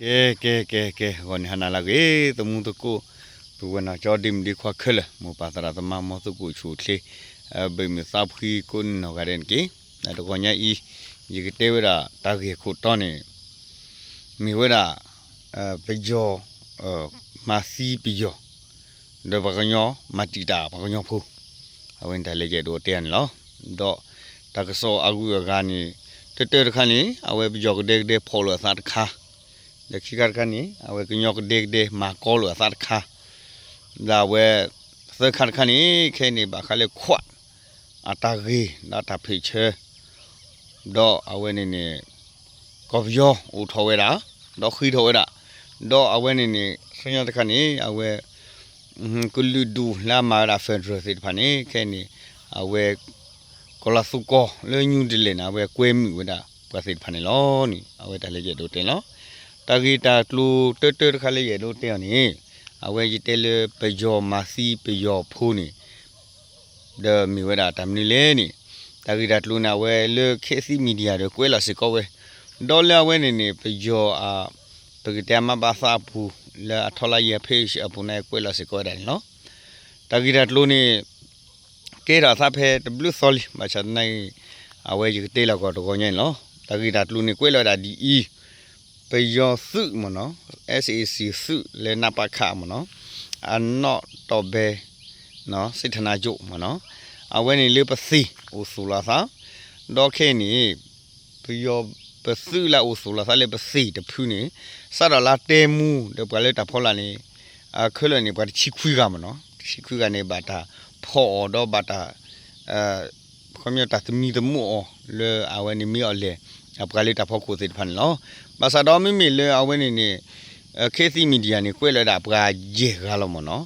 ကဲ ကဲ ကဲ ကဲ ဂီၤန့ၣ်ဟါနၤလၢအဂ့ၤ သမူသကိး ပုၢ်ဝဲၢ်နီၢ်ကၠီ ဒ့မုၣ်ဒ့ခွါခဲလၢာ် မိၢ်ပၢ်သရၣ်သမါ မ်သုကအိၣ်ဆူၣ်အိၣ်ချ့ ဘၣ်မုာ်သးဖှံကိးနီၢ်ဂၤဒဲးန့ၣ်တက့ၢ်. တဂီၤညါအံၤ ယကတဲဝဲဒၣ်တၢ်ဂ့ၢ်ခိၣ်တီန့ၣ် မ့ၢ်ဝဲဒၣ် ပယီၤ မၤသံပယီၤ ဒီးပှၤကညီမၤတံာ်တာ်ပှၤကညီဖိ အဝဲန့ၣ်တၢ်လၢယအဲၣ်ဒိးတဲအီၤန့ၣ်လီၤ. ဒီးတၢ်ကစီၣ်အဂုၤအဂၤန့ၣ် တၢတၢတခါန့ၣ် အဝဲပယီၤကဒဲကဒဲဖီၣ်လိာ်အသးတခါ ဒီးခံခါတခါန့ၣ် အဝဲကညီကဒဲကဒဲမၤကီလိာ်အသးတခါ ဒီးအဝဲ သၢခါတခါန့ၣ် ခဲအံၤန့ၣ် ဘၣ်ဃးလၢ Quad အတၢ်ဂ့ၢ် ဒီးတၢ်ဖ့ၣ်ဆၢ ဒီးအဝဲန့ၣ်န့ၣ် ကီၢ်ပယီၤအိၣ်ထီၣ်ဝဲဒၣ် ဒီးဃ့ထီၣ်ဝဲဒၣ် ဒီးအဝဲန့ၣ်န့ၣ် သၢခါတခါန့ၣ် အဝဲ ကလုာ်ဒူၣ်လၢအမၤဝဲဒၣ် federal သ့ၣ်တဖၣ်န့ၣ် ခဲအံၤန့ၣ် အဝဲ ကီၤလၤသူကီၢ်လၢ New Delhi န့ၣ် အဝဲကွဲမုာ်ဝဲဒၣ်ပှၤသ့ၣ်တဖၣ်န့ၣ်လီၤန့ၣ် အဝဲတၢ်လၢယအဲၣ်ဒိးတဲန့ၣ်လီၤ. တၢ်ဂ့ၢ်တၢ်ကျိၤတၢတၢတခါလၢယအဲၣ်ဒိးတဲအီၤန့ၣ် အဝဲယတဲလၢပယီၤမၤသံပယီၤဖိန့ၣ် ဒီးမ့ၢ်ဝဲဒၣ်တၢ်မနုၤလဲၣ်န့ၣ် တၢ်ဂ့ၢ်တၢ်ကျိၤန့ၣ် အဝဲလၢ ခေတ်သစ် Media ဒီးကွဲးလီၤစ့ၢ်ကီးဝဲ ဒီးလၢအဝဲန့ၣ်န့ၣ် ပယီၤအ ပကတဲအမါဘၣ်သးအပူၤ လၢအထီလါယဲၢ် page အပူၤန့ၣ် ကွဲးလီၤစ့ၢ်ကီးဝဲဒၣ်န့ၣ်လီၤ. တၢ်ဂ့ၢ်တၢ်ကျိၤန့ၣ် ကဲထီၣ်အသးဖဲတဘျုးသီလံ ဘၣ်ဆၣ်သနာ်က့ အဝဲယကတဲလီၤကီးတဂီၤညါန့ၣ်လီၤ. တၢ်ဂ့ၢ်တၢ်ကျိၤန့ၣ် ကွဲးလီၤဝဲဒၣ်ဒ်အံၤ ပယီၤသုးမ့ၢ်နီၤ SAC သုးလၢ နပခ မ့ၢ်နီၤ အနီၣ်တီၢ်ဘဲ စစ်ဌာနချုပ် မ့ၢ်နီၤ အဝဲန့ၣ်လၢပသ့ၣ်အိၣ်သူၣ်လီၤအသး ဒီးခဲအံၤန့ၣ် ပယီၤပသုးလၢအိၣ်သူၣ်လီၤသးလၢပသ့ၣ်တဖုန့ၣ် စးထီၣ်လၢတဲမူ ဒီးပှၤလၢတၢ်ဖီလာ်န့ၣ် ခဲလၢာ်န့ၣ် ပှၤတဆံခွံဂၤမ့ၢ်နီၤ တဆံခွံဂၤန့ၣ် ဘၣ်တၢ်ဖီၣ်အီၤဒီးဘၣ်တၢ် ခီပညီတၢ်သမံသမိးအီၤလၢအဝဲန့ၣ်မ့ၢ်အီၤလဲၣ် အပှၤလၢတၢ်ဖီခိၣ်သ့ၣ်တဖၣ်န့ၣ်လီၤ. ဘၣ်ဆၣ်ဒီးမ့မ့ၢ်လၢအဝဲန့ၣ်န့ၣ် ခေတ်သစ် Media န့ၣ် ကွဲးလီၤဝဲဒၣ်ပှၤယဲၢ်ဂၤလီၤမ့ၢ်နီၤ.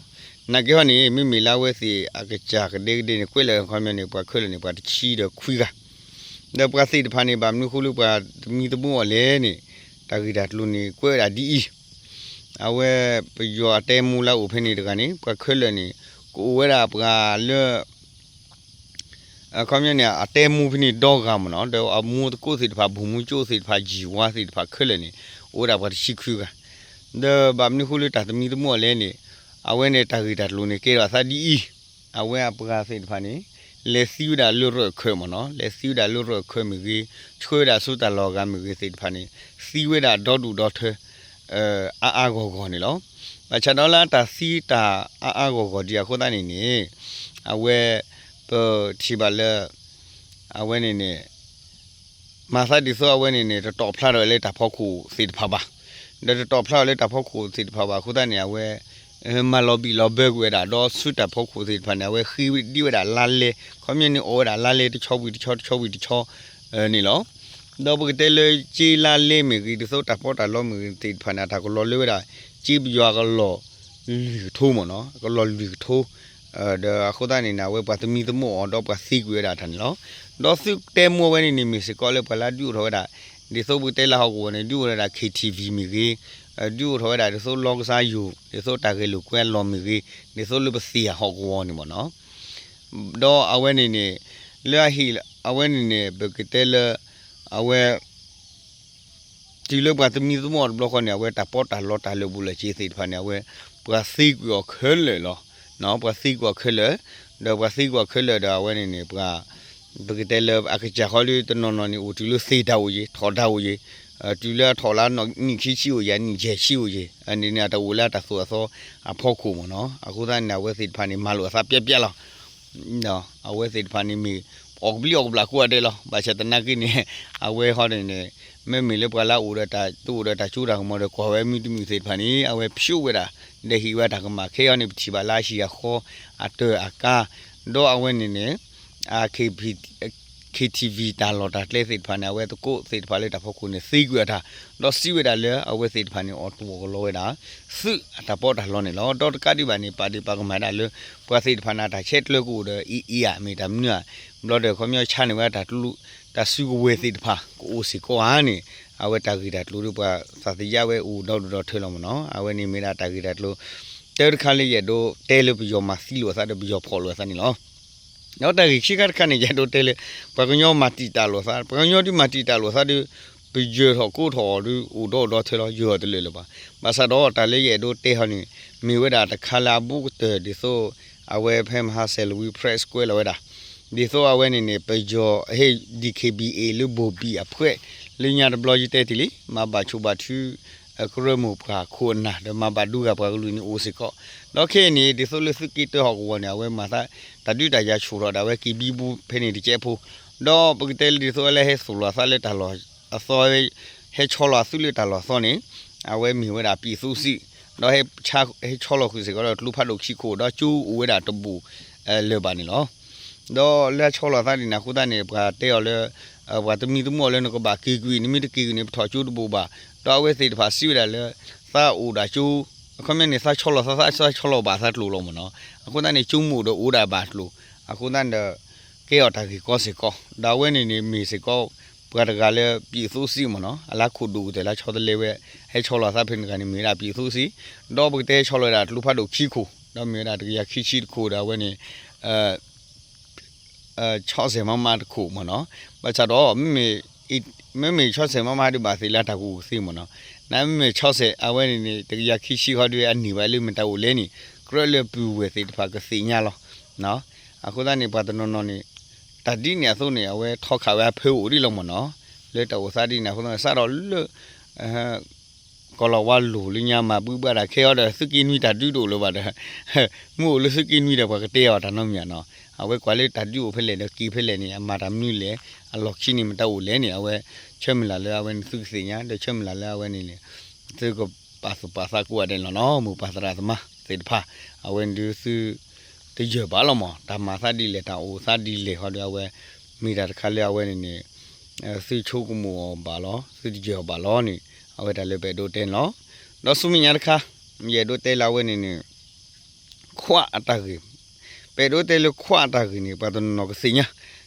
နာ်က့ဟီန့ၣ် မ့မ့ၢ်လၢအဝဲသ့ၣ်အကစၢ်ကဒဲကဒဲန့ၣ် ကွဲးလီၤခီပညီန့ၣ် ပှၤခဲလၢာ်န့ၣ် ပှၤတဆံဒီးခွံဂၤ ဒီးပှၤသ့ၣ်တဖၣ်န့ၣ် ဘၣ်မနုၤဃိလၢပှၤသမံသမိးအီၤလဲၣ်န့ၣ် တၢ်ဂ့ၢ်တၢ်ကျိၤန့ၣ် ကွဲးဝဲဒၣ်ဒ်အံၤ အဝဲပယီၤအတဲမူလၢအိၣ်ဖဲန့ၣ်တဂၤန့ၣ် ပှၤခဲလၢာ်န့ၣ် ကအိၣ်ဝဲဒၣ်ပှၤလၢ အခီပညီန့ၣ် အတဲမူဖဲန့ၣ်ဒီဂၤမ့ၢ်နီၤ ဒီးအမူသကိးသ့ၣ်တဖၣ် ဘိၣ်မူကၠိသ့ၣ်တဖၣ် ယံၤဝါသ့ၣ်တဖၣ်ခဲလၢာ်န့ၣ် အိၣ်ဝဲဒၣ်ပှၤတဆံခွံဂၤ ဒီးဘၣ်မနုၤဃိလၢတၢ်သမံသမိးအီၤလဲၣ်န့ၣ် အဝဲန့ၣ်တၢ်ဂ့ၢ်တၢ်ကျိၤန့ၣ် ကဲထီၣ်အသးဒ်အံၤ အဝဲအပှၤသ့ၣ်တဖၣ်န့ၣ် လဲၤသံဝဲဒၣ်လၢရၢၢ်ခၢၣ်မ့ၢ်နီၤ လဲၤသံဝဲဒၣ်လၢရၢၢ်ခၢၣ်မ့ၢ်ဂ့ၤ ဆှၢဝဲဒၣ်ဆူတၢ်လီၢ်ဂၤမ့ၢ်ဂ့ၤသ့ၣ်တဖၣ်န့ၣ် သံဝဲဒၣ်ဒီဒူၣ်ဒီထၢ အါအါဂီၢ်ဂီၢ်န့ၣ်လီၤ. ဘၣ်ဆၣ်ဒီးလၢတၢ်သံတၢ်အါအါဂီၢ်ဂီၢ်ဒ်အဃိသတးန့ၣ်န့ၣ် အဝဲ ပထံၣ်ဘၣ်လၢ အဝဲန့ၣ်န့ၣ် မၤသးဒ်သိးအဝဲန့ၣ်န့ၣ် တတီၣ်ဖျါထီၣ်လၢတၢ်ဖီခိၣ်သ့ၣ်တဖၣ်ဘၣ်. ဒီးတတီၣ်ဖျါထီၣ်လၢတၢ်ဖီခိၣ်သ့ၣ်တဖၣ်ဘၣ်အဃိသတးန့ၣ် အဝဲ မၤလီၤဘံၣ်လီၤဘၢကွံာ်ဝဲဒၣ် ဒီးဆူတၢ်ဖီခိၣ်သ့ၣ်တဖၣ်န့ၣ် အဝဲဃ့ဒံးဝဲဒၣ်လါလဲ ခီပညီန့ၣ် အီၣ်ဝဲဒၣ်လါလဲတဆီဝံၤတဆီ တဆီဝံၤတဆီ န့ၣ်လီၤ. ဒီးပကတဲလၢကၠ့လါလဲမ့ၢ်ဂ့ၤ ဒ်သိးတၢ်ပီးတၢ်လီမ့ၢ်ဂ့ၤသ့ၣ်တဖၣ်န့ၣ် အတၢ်ကလီၤလၢဝဲဒၣ် ကၠ့ပယီၤအကလီၢ်လွံၢ်ကထိမ့ၢ်နီၤ အကလီၢ်လွံၢ်ကထိ ဒီးအဃိသတးန့ၣ်န့ၣ် အဝဲပှၤသမံသမိးအီၤ ဒီးပှၤသံကွံာ်ဝဲဒၣ်တၢ်န့ၣ်လီၤ. ဒီးသုးတဲမူအဝဲန့ၣ်န့ၣ် မ့ၢ်စ့ၢ်ကီးလၢပှၤလၢအဒုးအိၣ်ထီၣ်ဝဲဒၣ် ဒ်သိးပကတဲလၢဟီၣ်ကဝီၤန့ၣ် ဒုးအိၣ်ထီၣ်ဝဲဒၣ် KTV မ့ၢ်ဂ့ၤ, ဒုးအိၣ်ထီၣ်ဝဲဒၣ် ဒ်သိးလီကစၢ်ယိၤ ဒ်သိးတၢ်ဂဲၤလိာ်ကွဲအလီၢ်မ့ၢ်ဂ့ၤ, ဒ်သိးလၢပသ့ၣ်အဟီၣ်ကဝီၤန့ၣ်မ့ၢ်နီၤ. ဒီးအဝဲန့ၣ်န့ၣ် လၢအဟ့ၣ် အဝဲန့ၣ်န့ၣ် ပကတဲလၢ အဝဲ တုၤလၢပှၤသမံသမိးအီၤတဘျီဃီန့ၣ် အဝဲတၢ်ပီးတၢ်လီတၢ်လၢာ်ဘူၣ်လၢာ်စ့ၤသ့ၣ်တဖၣ်န့ၣ် အဝဲ ပှၤသံကွံာ်အီၤခဲလၢာ်လီၤ. ပှၤသံကွံာ်အီၤခဲလၢာ်, ဒီးပှၤသံကွံာ်အီၤခဲလၢာ်ဒီးအဝဲန့ၣ်န့ၣ် ပှၤ ပကတဲလၢအကစၢ်ဃီလၢတနီၤနီၤန့ၣ် အိၣ်တုၤလၢသ့ၣ်တၢ်အိၣ်ယံၤ ထီၣ်တၢ်အိၣ်ယံၤ, တုၤလၢအထီၣ်လၢနံၣ်ခံဆံအိၣ်ယံၤ နံၣ်ယဲၢ်ဆံအိၣ်ယံၤ န့ၣ်န့ၣ် အတၢ်အိၣ်လၢအတၢ်သိၣ်အသီအဖီခိၣ်မ့ၢ်နီၤ. အဃိသတးန့ၣ် အဝဲသ့ၣ်တဖၣ်န့ၣ် မၤလိာ်အသးပျဲပျဲလီၤ. အဝဲသ့ၣ်တဖၣ်န့ၣ်မ့ၢ် အီၣ်ကဘျံးအီၣ်ကဘျၣ်ကိးဂၤဒဲးလီၤ. ဘၣ်ဆၣ်သနာ်က့န့ၣ် အဝဲဟီန့ၣ်န့ၣ် မ့မ့ၢ်လၢပှၤလၢအအိၣ်ဒီးတၢ် တအိၣ်ဒီးတၢ်စိတၢ်ကမီၤဒီးကွၢ်ဝဲမုာ်တမုာ်သ့ၣ်တဖၣ်န့ၣ် အဝဲဖျိးဝဲဒၣ် ဒီးဟ့ၣ်ဝဲတၢ်ကမၣ်ခဲအံၤန့ၣ် ပထံၣ်ဘၣ်လၢအဟံၣ်အဃီ အတၢၢ်အကါ ဒီးအဝဲန့ၣ်န့ၣ် အ KTV တၢ်လီၢ်တၢ်ကျဲသ့ၣ်တဖၣ်န့ၣ် အဝဲသကိးသ့ၣ်တဖၣ်လၢတၢ်ဖီခိၣ်န့ၣ် သံကွံာ်အတၢ် ဒီးစံးဝဲဒၣ်လၢအဝဲသ့ၣ်တဖၣ်န့ၣ် အီၣ်တၢ်အီၣ်ကလီဝဲဒၣ် သုးအတၢ်ပီးတၢ်လီန့ၣ်လီၤ. ဒီးတကးဒံးဘၣ်န့ၣ် ပာ်ဒ့ၣ်ပာ်ကမၣ်ဒၣ်လၢ ပှၤသ့ၣ်တဖၣ်န့ၣ် အတၢ်ဆဲးကျၢကအိၣ်ဒီး အံၤအံၤဧါ မ့ၢ်တၢ်မနုၤဧါ ဘျီဒီး ခီပညီဆါန့ၢ်ဝဲတၢ်စုကဝဲၤသ့ၣ်တဖၣ် ကအိၣ်စ့ၢ်ကီးဧါန့ၣ် အဝဲတၢ်ဂ့ၢ်တၢ်ကျိၤဒီးပှၤသးသယါဝဲအိၣ်ဒီဒူၣ်ဒီထၢလီၤမ့ၢ်နီၤ. အဝဲန့ၣ်မ့ၢ်ဒၣ်တၢ်ဂ့ၢ်တၢ်ကျိၤ တၢတခါလၢယအဲၣ်ဒိးတဲလၢပယီၤမၤသံလိာ်အသးဒီးပယီၤဖီၣ်လိာ်အသးန့ၣ်လီၤ. ဒီးတၢ်ဂ့ၢ်ခံခါတခါန့ၣ် ယအဲၣ်ဒိးတဲလၢ ပှၤကညီမၤတံာ်တာ်လိာ်အသး ပှၤကညီဒုးမၤတံာ်တာ်လိာ်အသးဒီး ပယၢၤထီၣ်ကိးထီၣ်အီၤဒုး အိၣ်ဒီးအိၣ်ဒီးထဲလီၤ ယၢၤအီၤတလၢာ်လၢၤဘၣ်. ဘၣ်ဆၣ်ဒီးတၢ်လၢယအဲၣ်ဒိးတဲဟီန့ၣ် မ့ၢ်ဝဲဒၣ်တခါလၢအဘူးကတၢၢ်ဒ်သိး အဝဲဖဲမဟါစဲးလဝံ press ကွဲးလီၤဝဲဒၣ် ဒ်သိးအဝဲန့ၣ်န့ၣ် ပယီၤဟ့ၣ် D K B A လၢဘိၣ်ဘံၣ်အဖှဲး လၢညါတဘျီယတဲတ့ၢ်လံ မၤဘၣ်ဆိၣ်ဘၣ်ထု ကရၢမိၢ်ပှၢ်ခိၣ်အနၢ် ဒီးမၤဘၣ်ဒူဂၤပှၤကလုာ်န့ၣ်အိၣ်စ့ၢ်ကီး, ဒီးခဲအံၤန့ၣ် ဒ်သိးလၢသုးက့တၢဟီၣ်ကဝီၤန့ၣ် အဝဲမၤသး တၢ်ဒုးတၢ်ယၤဆူၣ်ထီၣ်ဒၣ်ဝဲက့ၤဘံဘူဖဲန့ၣ်တကဲးဖိ, ဒီးပကတဲလၢဒ်သိးအဝဲဟဲသိၣ်လီၤသးလၢတၢ်လီၢ်အသီ ဟဲဆီလီၤအသုးလၢတၢ်လီၢ်အသီန့ၣ် အဝဲမ့ၢ်ဝဲဒၣ် ပြည်သူ့စစ် ဒီးဟဲဆီလီၤဃုာ်စ့ၢ်ကီးဒီးကျိဖးဒိၣ်ခံခိၣ် ဒီးကၠိအိၣ်ဝဲဒၣ်တဘိၣ်လၢၤဘၣ်န့ၣ်လီၤ. ဒီးလၢဆီလီၤသးဒ်န့ၣ်အဃိသတးန့ၣ် ပှၤတဲအီၤလၢ ပှၤတမံၤသမူအီၤလၢနကဘၣ်က့ၤကွံာ် နမ့ၢ်တက့ၤကွံာ်န့ၣ် ပထီၣ်ကၠိတဘိၣ်ဘၣ်, ဒီးအဝဲသ့ၣ်တဖၣ်စံးဝဲဒၣ်လၢ သးအိၣ်ဒၣ်ကၠိ အခီပညီန့ၣ် သးဆီလီၤသး သးဆီလီၤဘၣ်သးကျိာ်လီၤမ့ၢ်နီၤ, အဃိသတးန့ၣ် ကၠိမ့ၢ်အိၣ်ဒီးအိၣ်ဒၣ်ဘၣ်ကျိာ်, အဃိသတးဒီး ကဲအီၤတၢ်ဂ့ၢ်ကီစ့ၢ်ကီး, ဒီးအဝဲန့ၣ်န့ၣ်မ့ၢ်စ့ၢ်ကီး ပှၤတဂၤလၢ ပြည်သူ့စစ် မ့ၢ်နီၤ, အလၢခိၣ်ဒိၣ်ကတၢၢ်လၢဆီတလဲဝဲ ဟဲဆီလီၤသးဖဲန့ၣ်တဂၤန့ၣ် မ့ၢ်ဝဲဒၣ် ပြည်သူ့စစ်, ဒီးပကတဲဟဲဆီလီၤဝဲဒၣ်ကျိဖးဒိၣ်ခံခိၣ် ဒီးမ့ၢ်ဝဲဒၣ်တကယၤခံဆံတခိၣ်ဒီးအဝဲန့ၣ် ဆီၣ်စဲးမးမးတခိၣ်မ့ၢ်နီၤ, ဘၣ်ဆၣ်ဒီး မ့မ့ၢ်ဆီၣ်စဲးမးမးဒုးဘၣ်သ့ၣ်လၢတၢ်ကအိၣ်ကသ့မ့ၢ်နီၤ, နမ့မ့ၢ်ဆီၣ်စဲးအဝဲန့ၣ်န့ၣ် တကယၤခံဆံဃီဒုးအန့ၢ်ဘၣ်လၢမ့ၢ်တၢ်အိၣ်လဲၣ်န့ၣ် ကြၢးလၢပုၢ်ဝဲၢ်သ့ၣ်တဖၣ်ကသ့ၣ်ညါလီၤ. အဃိသတးန့ၣ် ပှၤတနီၤနီၤန့ၣ် တၢ်ဒ်န့ၣ်အသိးန့ၣ် အဝဲထီခးဝဲအဖၢအိၣ်ဒ်လီၤမ့ၢ်နီၤ, လၢတၢ်အိၣ်သးဒ်န့ၣ်အဃိသတးန့ၣ် စးထီၣ်လၢ ကီၢ်လီၤဝါလိၤလၢညါမၤဘုဘၣ်တၢ်ခဲအံၤဒီး သုးက့နွံတၢ်ဒုးတအိၣ်လၢၤဘၣ်ဒီး မ့ၢ်အိၣ်လၢသုးက့နွံဒီးပှၤကတဲအီၤတၢ်နီတမံၤနီၤ, အဝဲကွၢ်လၢတၢ်ဒုးအိၣ်ဖဲလဲၣ်ဒီးက့ၤဖဲလဲၣ်န့ၣ် အမၤတၢ်မနုၤလဲၣ်, အလီၢ်ခံန့ၣ်မတၤအိၣ်လဲၣ်န့ၣ် အဝဲဆၢမုၢ်လၢ်လၢအဝဲန့ၣ်သုကသ့ၣ်ညါ ဒီးဆၢမုၢ်လၢ်လၢအဝဲန့ၣ်န့ၣ် သုကပာ်သူၣ်ပာ်သးကိးဂၤဒဲးလီၤနီၤ, မိၢ်ပၢ်သရၣ်သမါသ့ၣ်တဖၣ် အဝဲန့ၣ်ဒုးသု တယၢၢ်ဘၣ်လီၤမ့ၢ် တၢ်မၤသးဒ်လဲၣ် တၢ်အိၣ်သးဒ်လဲၣ်ဃီဒီး အဝဲ မ့ၢ်တၢ်တခါလၢအဝဲန့ၣ်န့ၣ် သုဆိကမိၣ်အီၤဘၣ်လီၤ သုတယၢၢ်အီၤဘၣ်လီၤန့ၣ် အဝဲတၢ်လၢပအဲၣ်ဒိးတဲန့ၣ်လီၤ. ဒီးဆူမဲာ်ညါတခါ ယအဲၣ်ဒိးတဲလၢအဝဲန့ၣ်န့ၣ် ခွးအတၢ်ဂ့ၢ်, ပအဲၣ်ဒိးတဲလၢခွးအတၢ်ဂ့ၢ်န့ၣ် ပှၤတနီၤနီၤကသ့ၣ်ညါ,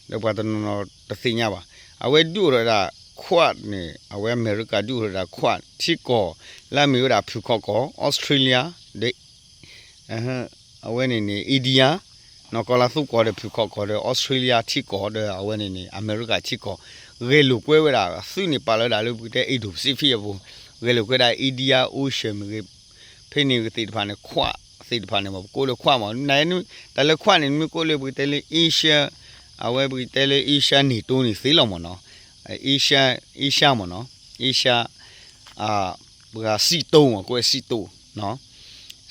ဒီးပှၤတနီၤနီၤတသ့ၣ်ညါဘၣ်. အဝဲဒုးအိၣ်ထီၣ်ဝဲဒၣ်ခွးန့ၣ် အဝဲအမဲရကၤဒုးအိၣ်ထီၣ်ဝဲဒၣ်ခွးထံကီၢ် လၢအမ့ၢ်ဝဲဒၣ်ဖုၣ်ခီၣ်ကီၢ် Australia ဒီး အဝဲန့ၣ်န့ၣ် India နီၢ်ကီၢ်လါသူကီၢ်ဒီးဖုၣ်ခီၣ်ကီၢ်ဒီး Australia ထံကီၢ်ဒီးအဝဲန့ၣ်န့ၣ် အမဲရကၤထံကီၢ် ဂဲၤလိာ်ကွဲဝဲဒၣ် သုးန့ၣ်ပာ်လီၤဝဲဒၣ်လၢပကတဲ Indo-Pacific အပူၤ ဂဲၤလိာ်ကွဲဒၣ် India Ocean မ့ၢ်ဂ့ၤ ဖဲန့ၣ်ဂ့ၤသ့ၣ်တဖၣ်န့ၣ် ခွးသ့ၣ်တဖၣ်န့ၣ် ပကိးလၢခွးမး န တၢ်လၢခွးန့ၣ် နမ့ၢ်ကိးလၢပကတဲလၢ Asia အဝဲပကတဲလၢ Asia NATO န့ၣ်သ့လီၤမ့ၢ်နီၤ Asia Asia မ့ၢ်နီၤ Asia ပှၤစံၣ်တိၢ်မ့ၢ် ကိးဝဲစံၣ်တိၢ်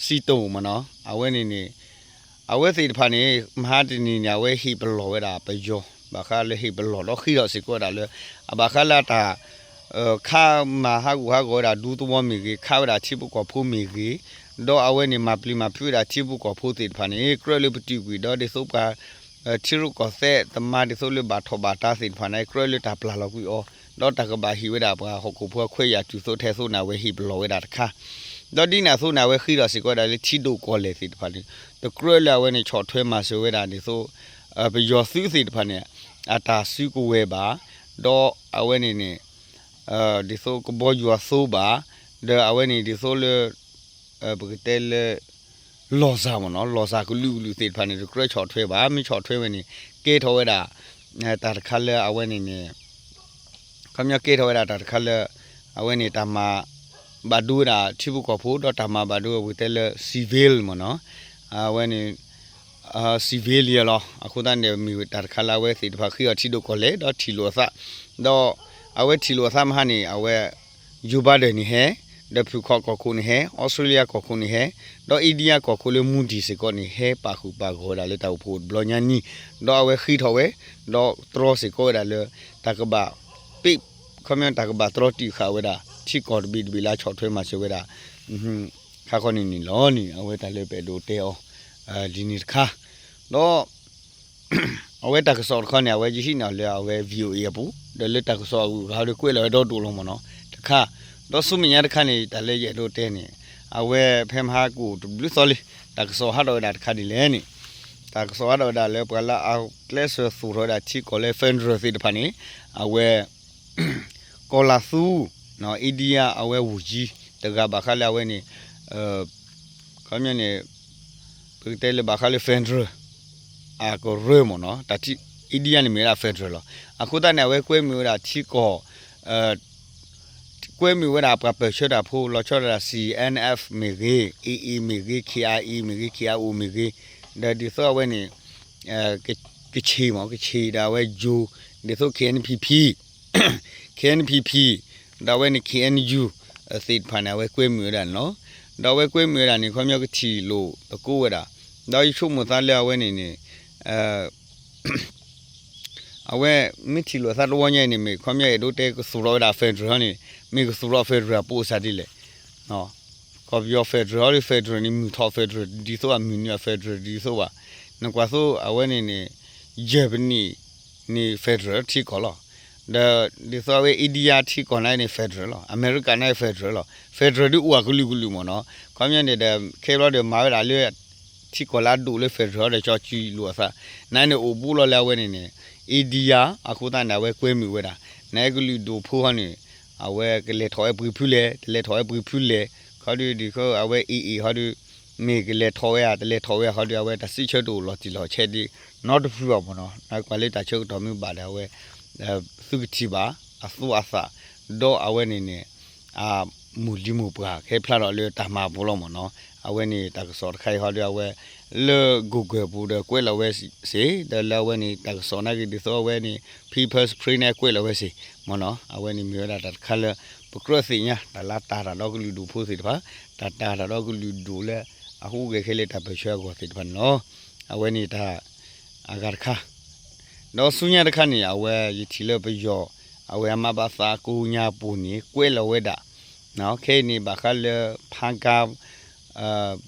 စံၣ်တိၢ်မ့ၢ်နီၤ အဝဲန့ၣ်န့ၣ် အဝဲသ့ၣ်တဖၣ်န့ၣ် မဟါတနံၤန့ၣ် အဝဲဟ့ၣ်ပလီၢ်ဝဲဒၣ်ပယီၤ ဘၣ်ဃးလၢဟ့ၣ်ပလီၢ်ဒီးဃ့ထီၣ်စ့ၢ်ကီးဝဲဒၣ်လၢ အဘၣ်ဃးလၢတၢ် ခးမၤဟးဂူာ်ဟးဂီၤဝဲဒၣ်ဒူသဝီမ့ၢ်ဂ့ၤ ခးဝဲဒၣ်ထံဖိကီၢ်ဖိမ့ၢ်ဂ့ၤ ဒီးအဝဲန့ၣ်မၤပျံၤမၤဖုးဝဲဒၣ်ထံဖိကီၢ်ဖိသ့ၣ်တဖၣ်န့ၣ် ကြၢးလၢပတုာ်ကွံာ်ဒီးဒ်သိးပှၤ ထံရူၢ်ကီၢ်သဲးသမါဒ်သိးလၢဘၣ်ထီၣ်ဘၣ်တၢ်သ့ၣ်တဖၣ်န့ၣ် ကြၢးလၢတၢ်ပျၢ်လီၤကွံာ်အီၤ ဒီးတၢ်ကဘၣ်ဟ့ၣ်ဝဲဒၣ်ပှၤဟီၣ်ခိၣ်ဖိခွဲးယာ်တုၤသိးထဲသိးန့ၣ် အဝဲဟ့ၣ်ပလီၢ်ဝဲဒၣ်တခါ ဒီးဒ်န့ၣ်အသိးန့ၣ် အဝဲဃ့ထီၣ်စ့ၢ်ကီးဝဲဒၣ်လၢထံဒိၣ်ကီၢ်လဲၢ်သ့ၣ်တဖၣ်န့ၣ် တကြၢးလၢအဝဲန့ၣ်ဆီၣ်ထွဲမၤစၢၤဝဲဒၣ်ဒ်သိး ပယီၤသုးသ့ၣ်တဖၣ်န့ၣ် အတၢ်စုကဝဲၤဘၣ် ဒီးအဝဲန့ၣ်န့ၣ် ဒ်သိးကဘီယူၤအသိဘၣ် ဒီးအဝဲန့ၣ်ဒ်သိးလၢ ပကတဲလၢ လီၢ်စၢ်မ့ၢ်နီၤ လီၢ်စၢ်ကလုာ်ကလုာ်သ့ၣ်တဖၣ်န့ၣ် တကြၢးဆီၣ်ထွဲဘၣ် မ့ၢ်ဆီၣ်ထွဲဝဲန့ၣ် ကဲထီၣ်ဝဲဒၣ် တၢ်တခါလၢအဝဲန့ၣ်န့ၣ် ခီပညီကဲထီၣ်ဝဲဒၣ်တၢ်တခါလၢ အဝဲန့ၣ်တၢ်မၤဘၣ်ဒိဝဲဒၣ်ထံဖိကီၢ်ဖိ ဒီးတၢ်မၤဘၣ်ဒိဝဲပကတဲလၢ civil မ့ၢ်နီၤ အဝဲန့ၣ် civilian လီၤ. အဃိသတးန့ၣ် မ့ၢ်တၢ်တခါလၢအဝဲသ့ၣ်တဖၣ်ဃ့အီၤထံဒိၣ်ကီၢ်လဲၢ် ဒီးထံၣ်လိာ်အသး ဒီးအဝဲထံၣ်လိာ်အသးမဟါန့ၣ် အဝဲ Joe Biden န့ၣ်ဟဲ ဒီးဖုၣ်ခီၣ်ကီၢ်ခိၣ်န့ၣ်ဟဲ Australia ကီၢ်ခိၣ်န့ၣ်ဟဲ ဒီး India ကီၢ်ခိၣ်လၢ Modi စ့ၢ်ကီးန့ၣ် ဟဲပာ်ဃုာ်ပာ်ဂီၤဝဲဒၣ်လၢတၢ်အိၣ်ဖှိၣ်တဘျီညါနံၤ ဒီးအဝဲဃ့ထီၣ်ဝဲ ဒီးတြီစ့ၢ်ကီးဝဲဒၣ်လၢ တၢ်ကဘၣ် ပ့ ခီပညီတၢ်ကဘၣ်တြီတံာ်ဃာ်ဝဲဒၣ် ထံကီၢ်တဘ့ၣ်တဘ့ၣ်လၢဆီၣ်ထွဲမၤစၢၤဝဲဒၣ် ခါခီန့ၣ်န့ၣ်လီၤန့ၣ် အဝဲတၢ်လၢပအဲၣ်ဒိးတဲအီၤ ဒ်န့ၣ်တခါ ဒီး အဝဲတၢ်ကစီၣ်တခီန့ၣ် အဝဲယဟံးန့ၢ်လၢအဝဲ VOA အပူၤ ဒီးလၢတၢ်ကစီၣ်အဂုၤအဂၤဒီးကွဲးလီၤဝဲဒီဒိၣ်လီၤမ့ၢ်နီၤ တခါ ဒီးဆူမဲာ်ညါတခါန့ၣ် တၢ်လၢယအဲၣ်ဒိးတဲန့ၣ် အဝဲဖဲမဟါကအိၣ်တဘျုးသီလံ တၢ်ကစီၣ်ဟးထီၣ်ဝဲဒၣ်တခါဒ်လဲၣ်န့ၣ် တၢ်ကစီၣ်ဟးထီၣ်ဝဲဒၣ်လၢပှၤလၢအကျဲးစၢးသူၣ်ထီၣ်ဝဲဒၣ်ထံကီၢ်လၢ federal သ့ၣ်တဖၣ်န့ၣ် အဝဲ ကီၢ်လၤသူ India အဝဲ ဝန်ကြီး တဂၤဘၣ်ဃးလၢအဝဲန့ၣ် ခီပညီန့ၣ် ပကတဲလၢဘၣ်ဃးလၢ federal အကရၢမ့ၢ်နီၤ တၢ်ထံ India န့ၣ်မ့ၢ်ဝဲဒၣ် federal လီၤ. အဃိသတးန့ၣ် အဝဲကွဲမုာ်ဝဲဒၣ်ထံကီၢ် ကွဲမုာ်ဝဲဒၣ်ပှၤပၢၢ်ဆၢတၢ်ဖိ လီၤဆီဒၣ်တၢ် C N F မ့ၢ်ဂ့ၤ, A A မ့ၢ်ဂ့ၤ, K I A မ့ၢ်ဂ့ၤ, K I O မ့ၢ်ဂ့ၤ, ဒီးဒ်သိးအဝဲန့ၣ် က ကချ့ၣ်မး ကချ့ၣ်ဒီးအဝဲယိၤ, ဒ်သိး K N P P, K N P P, ဒီးအဝဲန့ၣ် K N U သ့ၣ်တဖၣ်န့ၣ် အဝဲကွဲမုာ်ဝဲဒၣ်န့ၣ်လီၤ. ဒီးအဝဲကွဲမုာ်ဝဲဒၣ်န့ၣ် ခီပညီကထံၣ်လိာ်သကိးဝဲဒၣ်, ဒီးယဆိကမိၣ်သးလၢအဝဲန့ၣ်န့ၣ် အဝဲမ့ၢ်ထံၣ်လိာ်သးတဝီညါအံၤန့ၣ် မ့ၢ်ခီပညီအဲၣ်ဒိးတဲကသူၣ်ထီၣ်ဝဲဒၣ် federal န့ၣ် မ့ၢ်ကသူၣ်ထီၣ် federal ပိာ်စၢ်ဒ်လဲၣ်. ကီၢ်ပယီၤ federal ဒီး federal န့ၣ် မုၢ်ထီၣ် federal ဒ်သိးအမုၢ်နုာ်အ federal ဒ်သိးဘၣ်. နကွၢ်သိးအဝဲန့ၣ်န့ၣ် Germany န့ၣ် federal ထံကီၢ်လီၤ. ဒီးဒ်သိးအဝဲ India ထံကီၢ်န့ၣ်န့ၣ် federal လီၤ. အမဲရကၤန့ၣ် federal လီၤ. federal ဒ်အိၣ်အကလုာ်ကလုာ်မ့ၢ်နီၤ. ခီပညီန့ၣ်ဒီး ခဲဘျီဒီးမၤဝဲဒၣ်လၢ ထံကီၢ်လၢအဒိၣ်လၢ federal ဒီးကၠီကၠံလိာ်အသး, နန့ၣ်အိၣ်ဘူးလီၤလၢအဝဲန့ၣ်န့ၣ် India အဃိသတးန့ၣ် အဝဲကွဲမုာ်ဝဲဒၣ်, နကလုာ်ဒိၣ်ဖိဟီန့ၣ် အဝဲကလဲၤထီၣ်ဝဲပှ့ၤဖုလဲၣ် တလဲၤထီၣ်ဝဲပှ့ၤဖုလဲၣ်, ခီဒုးဒ်သိးအဝဲ A A ဟီဒုး မ့ၢ်ကလဲၤထီၣ်ဝဲဧါ တလဲၤထီၣ်ဝဲဧါ ခီဒုး အဝဲတၢ်စံးဆၢတအိၣ်လီၤတံၢ်လီၤဆဲးဒ် နီတဖုဘၣ်မ့ၢ်နီၤ. နကွၢ်လၢတၢ်ဆၢကတီၢ်မ့ၢ်ဘၣ်ဒီးအဝဲ သုကထံၣ်ဘၣ် အသူအသး ဒီးအဝဲန့ၣ်န့ၣ် အမိၢ်လံၤမိၢ်ပှၢ် ကဟဲဖျါထီၣ်လၢတၢ်မၤအပူၤလီၤမ့ၢ်နီၤ. အဝဲန့ၣ်တၢ်ကစီၣ်တခါအံၤဟီဒုး အဝဲ လၢ Google ပူၤဒီးကွဲးလီၤဝဲစ့ၢ်, ဒီးလၢအဝဲန့ၣ်တၢ်ကစီၣ်နာ်က့ဒ်သိးအဝဲန့ၣ် People's Spring န့ၣ်ကွဲးလီၤဝဲစ့ၢ်မ့ၢ်နီၤ. အဝဲန့ၣ်မ့ၢ်ဝဲဒၣ်တၢ်တခါလၢ ပကြၢးသ့ၣ်ညါ တၢ်လၢတၢ်တၢ်ဒီးကလုာ်ဒိၣ်ဖိသ့ၣ်တဖၣ်, တၢ်တၢ်တၢ်ဒီးကလုာ်ဒိၣ်လၢ အဟူးဂဲၤခဲလၢာ်တၢ်ပၢၢ်ဆၢအဂီၢ်သ့ၣ်တဖၣ်န့ၣ်လီၤ. အဝဲန့ၣ်တၢ် အဂၤတခါ ဒီးဆူညါတခါန့ၣ် အဝဲယထံၣ်လၢပယီၤ အဝဲအမၤဘၣ်သးကိးညါပူၤန့ၣ် ကွဲးလီၤဝဲဒၣ်, ခဲအံၤန့ၣ် ဘၣ်ဃးလၢ ဖါကါ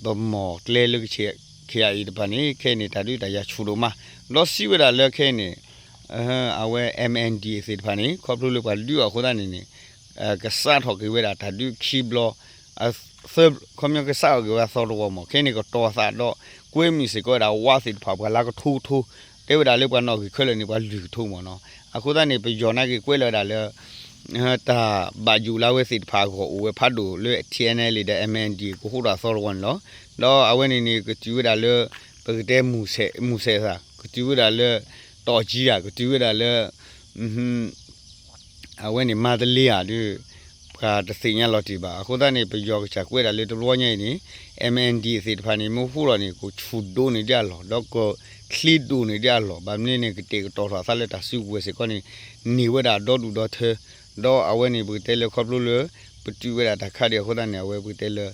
ပမီၢ်ကျဲလၢ ခ့ယအံၤတဖၣ်န့ၣ် ခဲအံၤန့ၣ် တၢ်ဒုးတၢ်ယၤဆူၣ်ဒိၣ်မး, ဒီးစံးဝဲဒၣ်လၢခဲအံၤန့ၣ် အဝဲ M N D သ့ၣ်တဖၣ်န့ၣ် ခီဖျိလၢပှၤဒုးအီၤအဃိသတးန့ၣ်န့ၣ် ကစးထီၣ်က့ၤဝဲဒၣ်တၢ်ဒုးခံဘျီ ခီပညီကစးထီၣ်က့ၤဝဲအသီတဝီမး, ခဲအံၤန့ၣ် ကတီၤသးဒီး ကွဲမုာ်စ့ၢ်ကီးဝဲဒၣ်ဝးသ့ၣ်တဖၣ် ပှၤလၢကထိကထိ, တဲဝဲဒၣ်လၢပှၤနီၣ်ဂံၢ်ခဲလၢာ်န့ၣ် ပှၤလုၢ်ကထိမ့ၢ်နီၤ. အဃိသတးန့ၣ် ပယီၤနာ်က့ကွဲးလီၤဝဲဒၣ်လၢ တၢ်ဘၣ်ယိၣ်လၢအဝဲသ့ၣ်တဖၣ်အဂီၢ်အိၣ်ဝဲဖးဒိၣ်လၢ T N L ဒီး M N D ကဟူးထီၣ်အသီတဝီန့ၣ်လီၤ. ဒီးအဝဲန့ၣ်န့ၣ် ကတုၤဝဲဒၣ်လၢ ပကတဲမုၢ်ဆဲးသး ကတုၤဝဲဒၣ်လၢ တီၣ်ကံတၢ် ကတုၤဝဲဒၣ်လၢ အဝဲန့ၣ်မၤတလ့ဧါဒီး ပှၤတသ့ၣ်ညါလီၤတံၢ်ဘၣ်. အဃိသတးန့ၣ် ပယီၤကစၢ်ကွဲးဒၣ်လၢတဘျီညါအံၤန့ၣ် M N D သ့ၣ်တဖၣ်န့ၣ် မ့ၢ်ဟူးလီၤန့ၣ် ကဆူၣ်ဒိၣ်န့ၢ်ဒံးအလီၢ် ဒီးကချ့ဒိၣ်န့ၢ်ဒံးအလီၢ် ဘၣ်မနုၤန့ၣ် ကတဲာ်ကတီၤထီၣ်သးလၢတၢ်စုကဝဲၤစ့ၢ်ကီးန့ၣ် န့ၢ်ဝဲဒၣ်ဒီဒူၣ်ဒီထၢ ဒီးအဝဲန့ၣ် ပကတဲလၢခီဖျိလၢ ပတုာ်ဝဲဒၣ်တၢ်ခါဒံးအဃိသတးန့ၣ် အဝဲပကတဲလၢ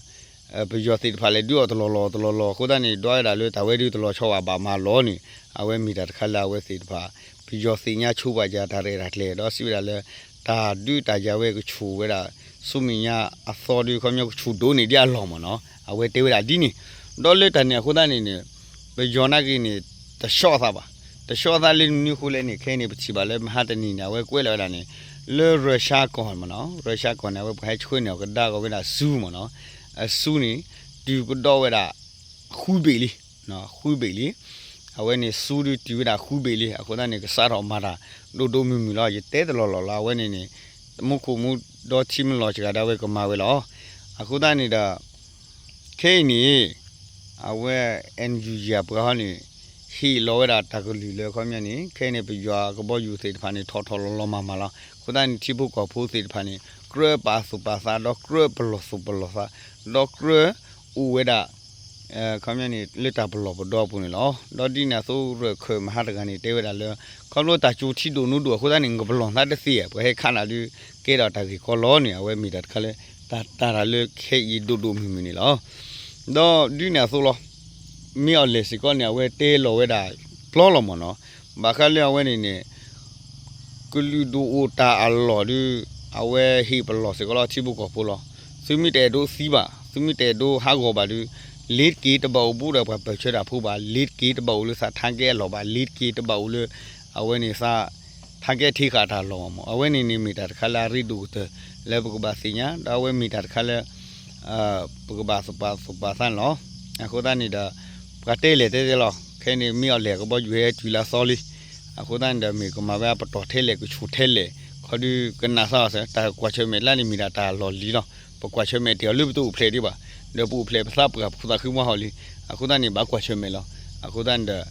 ပယီၤသ့ၣ်တဖၣ်လဲၤဒုးအီၤတလီၢ်လီၢ်တလီၢ်လီၢ်အဃိသတးန့ၣ် ဒွးဝဲဒၣ်လၢတၢ်ဝဲဒုးတလီၤဆီဘၣ် ဘၣ်မၤလီၤန့ၣ် အဝဲမ့ၢ်တၢ်တခါလၢအဝဲသ့ၣ်တဖၣ် ပယီၤသ့ၣ်ညါဆိပာ်စၢၤတၢ်ရဲၣ်တၢ်ကျဲၤ ဒီးစံးဝဲဒၣ်လၢ တၢ်ဒုးတၢ်ယၤဝဲကဆူၣ်ဝဲဒၣ် ဆူမဲာ်ညါအသီဒုး ခီပညီကဆူၣ်ဒိၣ်န့ၢ်ဒံးအလီၢ်မ့ၢ်နီၤ အဝဲတဲဝဲဒၣ်ဒ်န့ၣ် ဒီးလၢတၢ်န့ၣ်အဃိသတးန့ၣ်န့ၣ် ပယီၤနာ်က့န့ၣ် တဆှီအသးဘၣ် တဆှီအသးလၢနမနုၤအဃိလဲၣ်န့ၣ် ခဲအံၤန့ၣ် ပထံၣ်ဘၣ်လၢမဟါတနံၤန့ၣ် အဝဲကွဲးလီၤဝဲဒၣ်န့ၣ် လၢ Russia ကီၢ်မ့ၢ်နီၤ Russia ကီၢ်န့ၣ် အဝဲပှၤဟဲဆှၢန့ၢ်အီၤကဒါကီးဝဲဒၣ်ဆူမ့ၢ်နီၤ အဆူန့ၣ် တုၤကဒီးဝဲဒၣ် ဃုဘ့ၣ်လံ ဃုဘ့ၣ်လံ အဝဲန့ၣ်ဆူဒုးတုၤဝဲဒၣ်ဃုဘ့ၣ်လံ အဃိသတးန့ၣ် ကစးထီၣ်မၤတၢ်ဒိၣ်ဒိၣ်မုၢ်မုၢ်လီၤ ယတဲတလီၢ်လီၢ်လီၤ အဝဲန့ၣ်န့ၣ် မူခိၣ်မူဒီထံမ့ၢ်လီၤစှၤဒီး အဝဲကမၤဝဲလီၤ အဃိသတးန့ၣ်ဒီး ခဲအံၤန့ၣ် အဝဲ NUG အပှၤဟီန့ၣ် ဟ့ၣ်လီၤဝဲဒၣ်တၢ်ကလုၢ်လၢခီပညီန့ၣ် ခဲအံၤန့ၣ် ပယီၤကဘီယူၤသ့ၣ်တဖၣ်န့ၣ် ထီၣ်ထီၣ်လီၤလီၤမၤမၤလီၤ အဃိသတးန့ၣ် ထံဖိကီၢ်ဖိသ့ၣ်တဖၣ်န့ၣ် ကြၢးပာ်သူၣ်ပာ်သး ဒီးကြၢးပလီၢ်သူၣ်ပလီၢ်သး ဒီးကြၢးအိၣ်ဝဲဒၣ် ခီပညီန့ၣ် လၢတၢ်ပလီၢ်ပဒီအပူၤန့ၣ်လီၤ. ဒီးဒ်န့ၣ်အသိး ရၢၢ်ခၢၣ်မဟါတဂၤန့ၣ် တဲဝဲဒၣ်လၢ ခီဖျိတၢ်ကၠိထံဒိၣ်နူဒိၣ်အဃိသတးန့ၣ် ကပလီၢ်သးတသ့ဧါ ပှၤဟဲခးနၤဒုး ကဲထီၣ်တၢ်ဂ့ၢ်ကီလီၤန့ၣ် အဝဲမ့ၢ်တၢ်တခါလၢ တၢ်တၢ်တၢ်လၢခဲအံၤဒိၣ်ဒိၣ်မုၢ်မုၢ်န့ၣ်လီၤ. ဒီးဒ်န့ၣ်အသိးလီၤ. မ့ၢ်အီၤလဲၣ်စ့ၢ်ကီးန့ၣ် အဝဲတဲလီၤဝဲဒၣ်ပျီလီၤမ့ၢ်နီၤ. ဘၣ်ဃးလၢအဝဲန့ၣ်န့ၣ် ကလုာ်ဒူၣ်အိၣ်တၢ်အလီၢ်ဒုး အဝဲဟ့ၣ်ပလီၢ်စ့ၢ်ကီးလီၤ ထံဖိကီၢ်ဖိလီၤ. သုမ့ၢ်တအဲၣ်ဒိးသံဘၣ် သုမ့ၢ်တအဲၣ်ဒိးဟးဂီၤဘၣ်ဒုး လ့ၤတက့ၤတဘၣ်အိၣ်ဘူးဒီးပှၤပၢၢ်ဆၢတၢ်ဖိဘၣ် လ့ၤတက့ၤတဘၣ်အိၣ်လၢသးထါကဲအလီၢ်ဘၣ် လ့ၤတက့ၤတဘၣ်အိၣ်လၢ အဝဲန့ၣ်သး ထါကဲထံဃာ်တၢ်လီၢ်ဘၣ်မး အဝဲန့ၣ်န့ၣ်မ့ၢ်တၢ်တခါလၢအရ့ဒိၣ်ကတၢၢ် လၢပကဘၣ်သ့ၣ်ညါ ဒီးအဝဲမ့ၢ်တၢ်တခါလၢ ပကဘၣ်သူၣ်ပာ်သးန့ၣ်လီၤ. အဃိသတးန့ၣ်ဒီး ပှၤတဲလဲၣ်တဲတဲလီၤ ခဲအံၤန့ၣ် မ့ၢ်အီၤလဲၣ်ကဘီယူၤဟဲတုၤလၢအသီလံ. အဃိသတးန့ၣ်ဒီး မ့ၢ်ကမၤဝဲအပတီၢ်ထဲလဲၣ် ကဆူၣ်ထဲလဲၣ် ခီဒုးကနၣ်သးအီၤစ့ၢ် တၢ်ကွၢ်ဆၢၣ်မဲာ်လၢန့ၣ်မ့ၢ်ဒၣ်တၢ်လီၢ်လံၤလီၤ. ပကွၢ်ဆၢၣ်မဲာ်တ့ၢ်အီၤလၢပတအိၣ်ဖျဲၣ်ဒံးဘၣ် ဒီးပအိၣ်ဖျဲၣ်ပသးပှၢ်ပသးခုမါဟီၣ်လံ. အဃိသတးန့ၣ် ဘၣ်ကွၢ်ဆၢၣ်မဲာ်လီၤ. အဃိသတးန့ၣ်ဒီး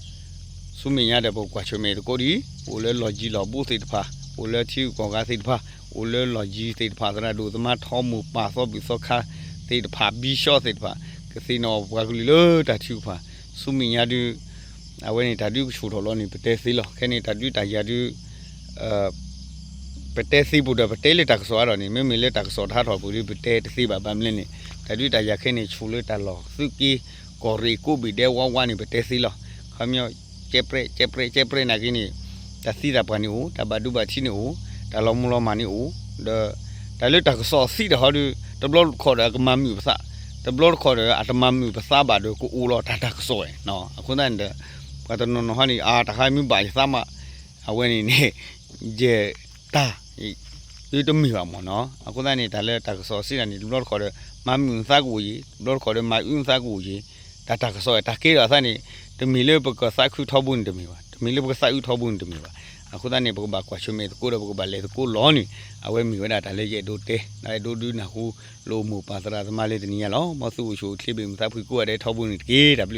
ဆူမဲာ်ညါဒီးပကွၢ်ဆၢၣ်မဲာ်တကိးဒံး ပအိၣ်လၢလီၢ်ယံၤလီၢ်ဘူးသ့ၣ်တဖၣ် ပအိၣ်လၢထံဂုၤကီၢ်ဂၤသ့ၣ်တဖၣ် အိၣ်လၢလီၢ်ယံၤသ့ၣ်တဖၣ် သရၣ်ဒိၣ်သမါထီမိၢ်ပၢ်သီဘူၣ်သီခါသ့ၣ်တဖၣ် ဘံၣ်ၡီသ့ၣ်တဖၣ် ကသ့ၣ်နီၣ်ပှၤကလုာ်လၢတၢ်ထုကဖၣ် ဆူမဲာ်ညါဒုး အဝဲန့ၣ်တၢ်ဒုးကဆူၣ်ထီၣ်လီၤန့ၣ် ပတဲသ့လီၤ. ခဲန့ၣ် တၢ်ဒုးတၢ်ယၤဒုး ပတဲသ့ပူၤဒီး ပတဲလၢတၢ်ကစီၣ်အါထီၣ်န့ၣ် မ့မ့ၢ်လၢတၢ်ကစီၣ်တဟးထီၣ်ပူၤဒုး ပတဲတသ့ဘၣ်. ဘၣ်မနုၤလဲၣ်န့ၣ် တၢ်ဒုးတၢ်ယၤခဲန့ၣ် ဆူၣ်လၢတၢ်လီၢ်သုးက့ ကီၢ်ရ့ၣ်ကိးဘ့ၣ်ဒဲဝါဝါန့ၣ် ပတဲသ့လီၤ. ခီပညီ ကဲပြဲး ကဲပြဲး ကဲပြဲးနာ်က့န့ၣ် တၢ်သံတၢ်ပှၢ်န့ၣ်အိၣ်, တၢ်ဘၣ်ဒိဘၣ်ထံးန့ၣ်အိၣ်, တၢ်လီၤမုၢ်လီၤမၢ်န့ၣ်အိၣ်, ဒီး တၢ်လၢတၢ်ကစီၣ်သံတၢ်ဟီဒုး တဘျီတခီၣ်ဒီးအကမၤမုာ်ပသး, တဘျီတခီၣ်ဒီးအတမၤမုာ်ပသးဘၣ်ဒီး ကအိၣ်လီၤတၢ်တၢ်ကစီၣ်ဝဲ. အဃိသတးန့ၣ်ဒီး ပှၤတနီၤနီၤဟီန့ၣ် အါ တၢ်ခါမ့ၢ်ဘၣ်ယသးမး အဝဲန့ၣ်န့ၣ် ယဲၢ်တၢ် ဒုးတမ့ၢ်ဘၣ်မ့ၢ်နီၤ. အဃိသတးန့ၣ် တၢ်လၢတၢ်ကစီၣ်စံးတၢ်န့ၣ် တဘျီတခီၣ်ဒီး မၤမုာ်နသးကအိၣ်ယံၤ, တဘျီတခီၣ်ဒီး မၤအုးနသးကအိၣ်ယံၤ, တၢ်တၢ်ကစီၣ်တၢ်ကဲထီၣ်အသးန့ၣ် တမ့ၢ်လၢပကသးခုထီဘိန့ၣ်တမ့ၢ်ဘၣ်, တမ့ၢ်လၢပကသးအုးထီဘိန့ၣ်တမ့ၢ်ဘၣ်. အဃိသတးန့ၣ် ပကဘၣ်ကွၢ်ဆၢၣ်မဲာ်သကိးဒီး ပကဘၣ်လဲၤသကိးလီၤန့ၣ် အဝဲမ့ၢ်ဝဲဒၣ်တၢ်လၢယအဲၣ်ဒိးတဲ အဲၣ်ဒိးဒုးနၢ်ဟူ လၢမိၢ်ပၢ်သရၣ်သမါလၢတနံၤညါလီၤ. မ်သုအိၣ်ဆူၣ်အိၣ်ချ့ ဘၣ်မုာ်သးဖှံကိးဂၤဒဲးထီဘိန့ၣ်တက့ၢ်. တၢ်ဘျုး